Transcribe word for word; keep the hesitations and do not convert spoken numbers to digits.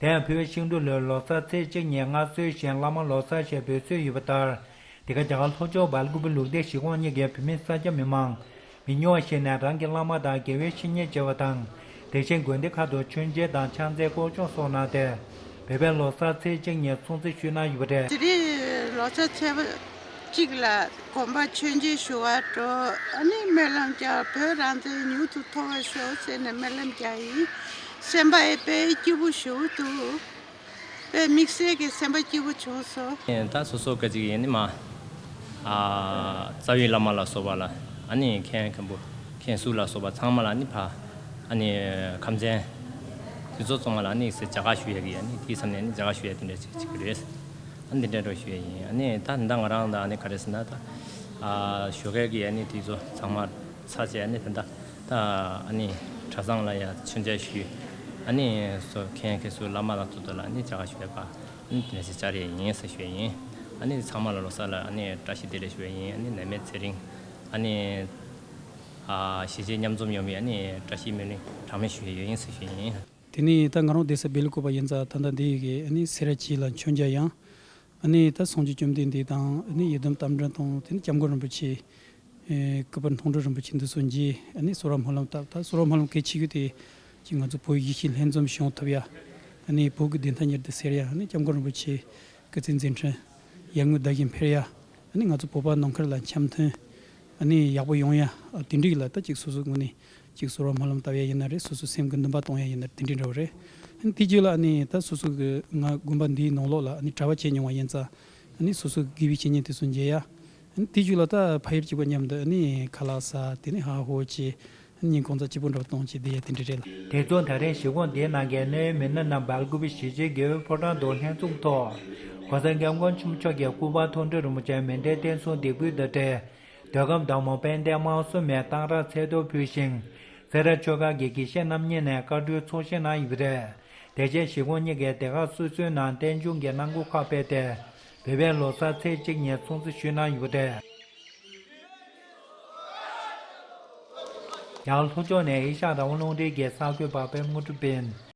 དེ་ཡང་བོད་ཤིང་འབྲུག་ལོའི་ལོ་གསར་ཚེས་གཅིག་ཉིན་སྔར་སྲོལ་བཞིན་བླ་མ་ལོ་གསར་ཞེས་འབོད་སྲོལ་ཡོད་པ་ལྟར། འདི་ག་རྒྱ་གར་ལྷོ་ཕྱོགས་སྦེལ་ཀུ་པེ་ལུགས་བདེ་གཞིས་ཁོངས་གཉིས་ཀྱི་བོད་མི་ས་ཆ་མི་མང་མི་ཉུང་བ་ཞིག་ནས་རང་གི་བླ་མ་དང་དགེ་བའི་བཤེས་གཉེན་མཇལ་བ་དང་། དེ་བཞིན་དགོན་སྡེ་ཁག་ཏུ་མཆོད་མཇལ་དང་ཕྱག་འཚལ་སྐོར་ཞོགས་སོགས་གནང་སྟེ། བོད་པའི་ལོ་གསར་ཚེས་གཅིག་ཉིན་སྲུང་བརྩི་ཞུས་གནང་ཡོད་པ་རེད། དེ་རིང་ལོ་གསར་ཚེས་པ་གཅིག་ལ་དགོན་པ་མཆོད་མཇལ་ཞུ་བར་འགྲོ། ཨ་ནི་སྨོན་ལམ་རྒྱག་བོད་རང་བཙན་མྱུར་དུ་ཐོབ་པར་ཤོག་ཟེར་ནས་སྨོན་ལམ་རྒྱག་ཡིན། སེམས་པ་ཨེ་དཔེ་སྐྱིད་པོ་ཞུ་འདུག་དཔེ་དམིགས་བསལ་གྱི་སེམས་པ་སྐྱིད་པོ་བྱུང་སོང་། ད་སོ་སོ་ག་ཅིག་ཡིན་ནི་མ། ཨ། རྩ་བའི་བླ་མ་ལ་སོགས་པ་ལ། ཨ་ནི་མཁན་མཁན་པོ་མཁན་ཟུར་ལ་སོགས་པ་ཚང་མ་ལ་ནི་ཕ། ཨ་ནི་ཁམས་ཚན་དེ་ཚོ་ཚང་མ་ལ་ནི་ཟེར་མཇལ་ཁ་ཞུ་ཡ་གི་ཡ་ནི་དེའི་མཚམས་ནས་ནི་མཇལ་ཁ་ཞུ་ཡ་དེ་འདྲ་ཅིག་ཅིག་རེད། ཨ་ནི་དེ་འདྲ་འགྲོ་ཞུ་ཡ་ཡིན། ཨ་ནི་ད་ད་ང་རང་ད་ཨ་ནི་ག་རེ་ཟེར་ན་ད། ཨ། ཞོགས་ཀས་ཀྱི་ཡ་ནི་དེ་ཚོ་ཚང་མ་ཚར་བྱས་ཨ་ནི་ད་ད། ད་ཨ་ནི་གྲྭ་ཚང་ལ་ཡ་མཆོད་མཇལ་ཞུས། ཨ་ནི་སོ་མཁན་མཁན་ཟུར་བླ་མ་ལ་ཐུག་ཐུག་ལ་ཨ་ནི་མཇལ་ཁ་ཞུ་ཡ་པ། ཨ་ནི་དེ་འདྲ་ཞིག་བཅར་ཡས་ཡིན་ཟེར་ཞུ་ཡས་ཡིན། ཨ་ནི་ཚང་མ་ལ་ལོ་གསར་ལ་ཨ་ནི་བཀྲ་ཤིས་བདེ་ལེགས་ཞུ་ཡས་ཡིན། ཨ་ནི་ནད་མེད་ཚེ་རིང་། ཨ་ནི་ཨ། གཞིས་བྱེས་མཉམ་འཛོམས་ཡོང་བའི་ཨ་ནི་བཀྲ་ཤིས་སྨོན་གླིང་གྲངས་མེད་ཞུ་ཡས་ཡོད་ཡིན་ཟེར་ཞུ་ཡས་ཡིན། དེ་ནས་ད་ང་རང་བསྡད་ས་སྦེལ་ཀོབ་པ་ཡིན་ཙང་ད་ལྟ་འདི་ཡི་གི་ཨ་ནི་སེ་ར་བྱེས་ལ་མཆོད་མཇལ་ཡང་། ཨ་ནི་ད་སངས་རྒྱས་བཅོམ་ལྡན་འདས་དང་ཨ་ནི་ཡི་དམ་རྟ་མགྲིན་དང་དེ་ནས་སྐྱབས་མགོན་རིན་པོ་ཆེ། ཨེ། སྐུ་པར་མཐོང་གྲོལ་རིན་པོ་ཆེ་འདི་ཚོ་མཇལ། ཨ་ནི་གསོལ་བ་སྨོན་ལམ་བཏབ། ད་གསོལ་བ་སྨོན་ལམ་གལ་ཆེ་ཤོས་དེ་ཅིག་ང་ཚོ་བོད་ཡིད་བཞིན་ལྷན་འཛོམས་བྱུང་ཐུབ་ཡ། ཨ་ནི་བོད་ཀྱི་བདེན་མཐའ་མྱུར་དུ་གསལ་ཡ། ཨ་ནི་སྐྱབས་མགོན་རིན་པོ་ཆེ་སྐུ་ཚེ་མཛད་འཕྲིན་ཡར་ངོའི་ཟླ་བཞིན་འཕེལ་ཡ། ཨ་ནི་ང་ཚོ་བོད་པ་ནང་ཁུལ་ལ་འཆམ་མཐུན་ཨ་ནི་ཡག་པོ་ཡོང་ཡ། ཨ། དེ་འདྲའི་ལ་ད་ཅིག་སོ་སོའི་ངོས་ནས་ཅིག་གསོལ་བ་སྨོན་ལམ་བཏབ་ཡ་ཡིན་ན་རེད། སོ་སོའི་སེམས་ཀྱི་འདུན་པ་གཏོང་ཡ་ཡིན་ན་དེ་འདྲའི་འདྲ་བོ་རེད། ཨ་ནི་དེ་རྗེས་ལ་ཨ་ནི་ད་སོ་སོ་གི་ང་དགོན་པ་འདིའི་ནང་ལོགས་ལ་ཨ་ནི་གྲྭ་པ་བྱས་མྱོང་བ་ཡིན་ཙང་། ཨ་ནི་སོ་སོ་གི་དགེ་བའི་བཤེས་གཉེན་དེ་ཚོ་མཇལ་ཡ། ཨ་ནི་དེ་རྗེས་ལ་ད་ཕ་ཡུལ་གཅིག་པ་མཉམ་དུ་ཨ་ནི་ཁ་ལག་ཟ། དེ་ནས་ཧ་ཧོ་བྱས། ཨ་ནི་ཉིན་གུང་ཚ་སྐྱིད་པོ་འདྲ་བོ་གཏོང་བྱས་བསྡད་ཡ་དེ་འདྲ་རེད་ལ། དེ་ཚོ་ད་རེས་གཞིས་ཁོངས་དེའི་ནང་གི་གནད་ཡོད་མི་སྣ་རྣམས་སྦེལ་ཀོབ་པའི་གཞིས་བྱེས་དགེ་འོས་ཕོ་བྲང་དུ་ལྷན་འཛོམས་ཐོག་གོང་ས་སྐྱབས་མགོན་ཆེན་པོ་མཆོག་གི་སྐུ་པར་མཐོང་གྲོལ་རིན་པོ་ཆེ་མཎྜལ་རྟེན་གསུམ་འདེགས་འབུལ་དང་འབྲེལ། མདོ་ཁམས་བདག་མོ་དཔལ་ལྡན་དམར་གསུམ་མའི་གཏང་རག་ཚལ་ཐོག་ཕུལ་ཞིང་། སེ་ར་ཆོས་སྒར་གྱི་དགེ་བཤེས་རྣམ་གཉིས་ནས་བཀའ་འཁྲོལ་ཚོགས་བཞེས་གནང་ཡོད་པ་རེད། དེ་བཞིན་གཞིས་ཁོངས་གཉིས་ཀྱི་སྡེ་ཁག་སོ་སོའི་ནང་རྟེན་འབྱུང་གི་གནང་སྒོ་ཁག་སྤེལ་ཏེ། བོད་པའི་ལོ་གསར་ཚེས་གཅིག་ཉིན་སྲུང་བརྩི་ཞུས་གནང་ཡོད་པ་རེད། ཡང་ལྷོ་ཕྱོགས་ནས་ཨེ་ཤ་ཡ་རང་དབང་རླུང་འཕྲིན་གྱི་གསར་འགོད་པ་པད་མ་དངོས་གྲུབ་ཡིན།